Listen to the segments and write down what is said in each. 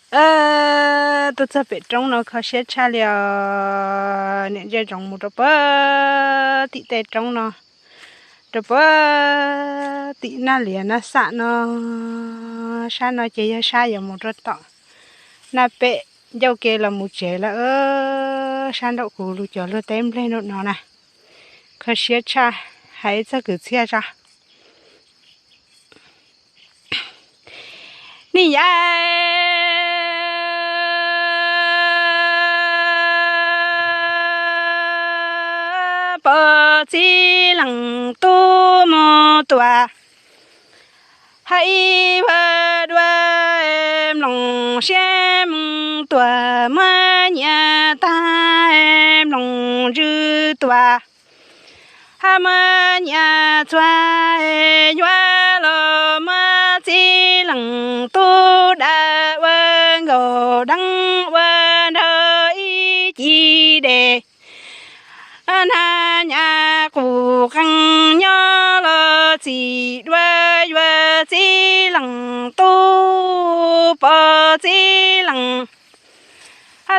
Tuaj txog pem roob no kho siab tshaj li os. Niam ntsia ntsoov mus rau puag tim tej roob no, rau puag tim Naj Liav Naj Xam no. Sab no ces yog sab yuav mus rau tom Naj Pem ncauj ke los mus tsev lawm. Sab nraum kuv lub cov luag teb nplej nraum no na. Kho siab tshaj, hais txog kwv txhiaj tso. Niam yau, pom txiv leej tub mus tuam, hab ib vuag dua mloog siab mus tuam, muab nyias tag mloog ntsws tuam, hab muab nyias txuag yuav los muab txiv leej tub dam ua nkaus deeb ua nrog ib ci des. Nag nyas qus qees nyob los txim dua yuav txiv leej tub, pom txiv leej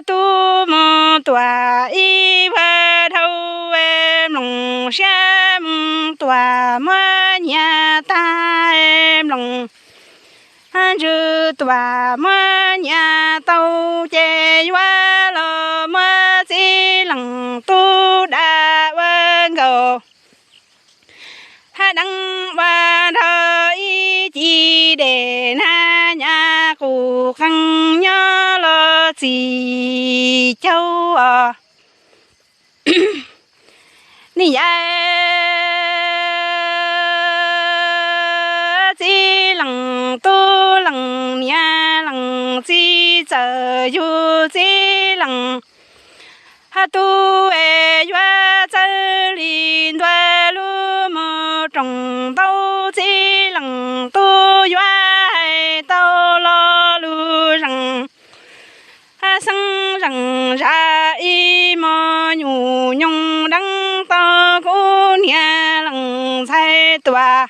tub mus tuam ib vuag dhau, mloog siab mus tuam, muab nyias tag mloog ntsws tuam, muab nyias tau ces yuav los muab txiv leej tub dam ua nkaus hab deeb ua nrog ib ci des. Nag nyas qus qees nyob los txim caug os. Niam yau, txiv leej tub leej niam leej txiv txawm yug txiv leej tub es yuav txawj li ntua lub mus roos ntau, txiv leej tub yuav hais tau lo lus zees, xeeb zees zam ib mos nyuj nyoos deeb tau kuv niam leej ntxhais tuam.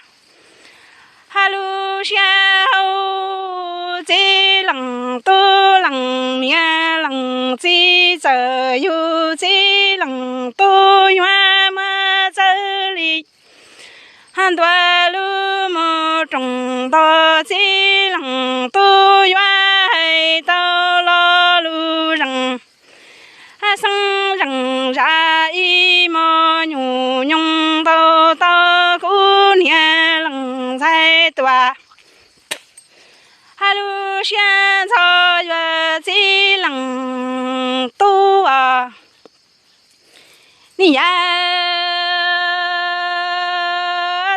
Hab lub sij hawm txiv leej tub leej niam leej txiv txawm yug txiv leej tub yuav muab txawj li ntua lub mus roos ntau, txiv leej tub yuav hais tau lo lus zees, xeeb zees zam ib mos nyuj nyoos ntau tau kuv niam leej ntxhais tuam. Hab lub siab ntxhov yuav txiv leej tub os. Niam yau,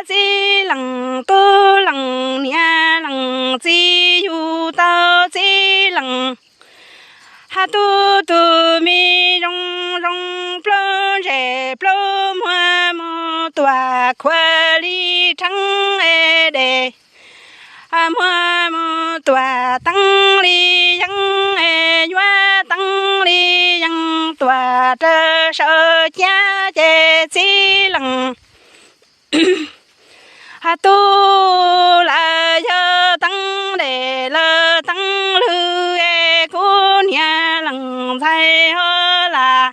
txiv leej tub leej niam leej txiv yug tau txiv leej hab tub tus me zoo zoo plaub ntsej plaub muag mus tuam, khuav li rheeb es des muag mus tuam, teeb li yeeb es yuav teeb li yeeb tuam, rau saum caj ces txiv leej tub lawm yog teeb des lawm teeb lwg es kuv niam leej ntxhais ho lam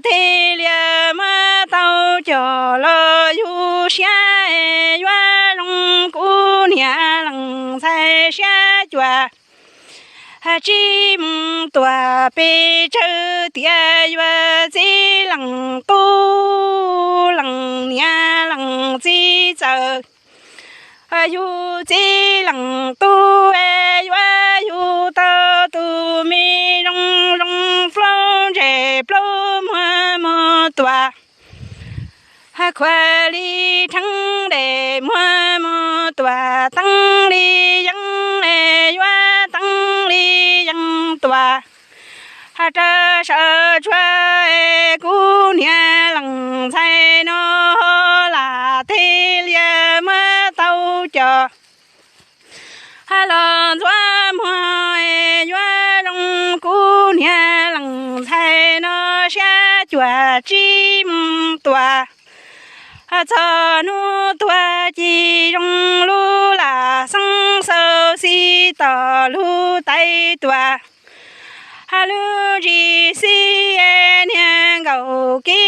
tig lias muab tau coj los yug siab es yuav zoo kuv niam leej ntxhais siab cuam. Tsis mus tuam pes tsawg tias yuav txiv leej tub leej niam leej txiv txawm yug txiv leej tub es yuav yug tau tus me zoo zoo plaub ntsej plaub muag mus tuam, khuav li rheeb des muag mus tuam, teeb li yeeb es yuav teeb li yeeb tuam, rau saum tsuag es kuv niam leej ntxhais no ho lam tig lias muab tau coj los ntxuav muag es yuav zoo kuv niam leej ntxhais no siab cuam tsis mus tuam. Txog hnub tuag ci zoo lub lam xeeb xaus txib tau lub taib tua, hab lub ntsis xib niag nkaus ki